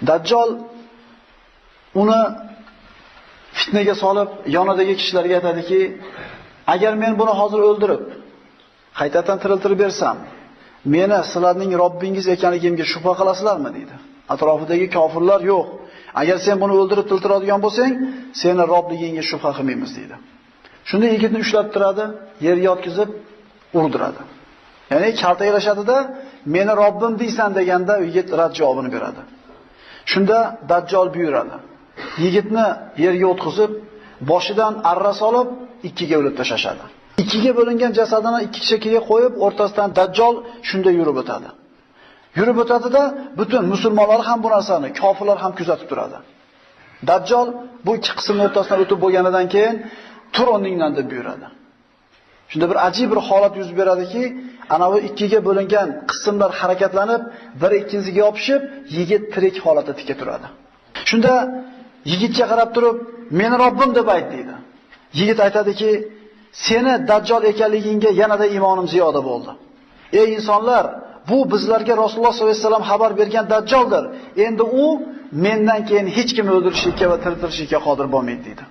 Dajjol uni fitnaga solib, yonidagi kishilarga aytadiki, agar men buni hozir o'ldirib, qaytadan tiriltirib bersam, meni sizlarning Robbingiz ekanligimga shubha qilasizlarmi deydi. Atrofidagi kofirlar yo'q. Agar sen buni o'ldirib tiriltiradigan bo'lsang, seni Robligingga shubha qilmaymiz deydi. Shunda yigitni ushlab turadi, yerga yotqizib urdiradi. Ya'ni kaltaklashadida, meni Robbim deysan deganda yigit rad javobini beradi. Shunda Dajjol buyuradi. Yigitni yerga o'tqizib, boshidan arra solib, ikkiga bo'lib tashlashadi. Ikkiga bo'lingan jasadini ikki chekkaga qo'yib, o'rtasidan Dajjol shunda yurib o'tadi. Yurib o'tadida butun musulmonlar ham bu narsani, kofirlar ham kuzatib turadi. Dajjol bu ikki qismning o'rtasidan o'tib bo'lganidan keyin tur o'rningdan deb buyuradi. Shunda bir ajib bir holat yuz beradiki, ana bu ikkiga bo'lingan qismlar harakatlanib, bir ikkinchisiga yopishib, yigit tirik holatda tika turadi. Shunda yigitga qarab turib, meni Robbim deb ayt deydi. Yigit aytadiki, seni Dajjol ekanligingga yanada iymonim ziyoda bo'ldi. Ey insonlar, bu bizlarga Rasululloh sollallohu alayhi vasallam xabar bergan Dajjoldir. Endi u mendan keyin hech kimni o'ldirishga va tiriltirishga qodir bo'lmaydi deydi.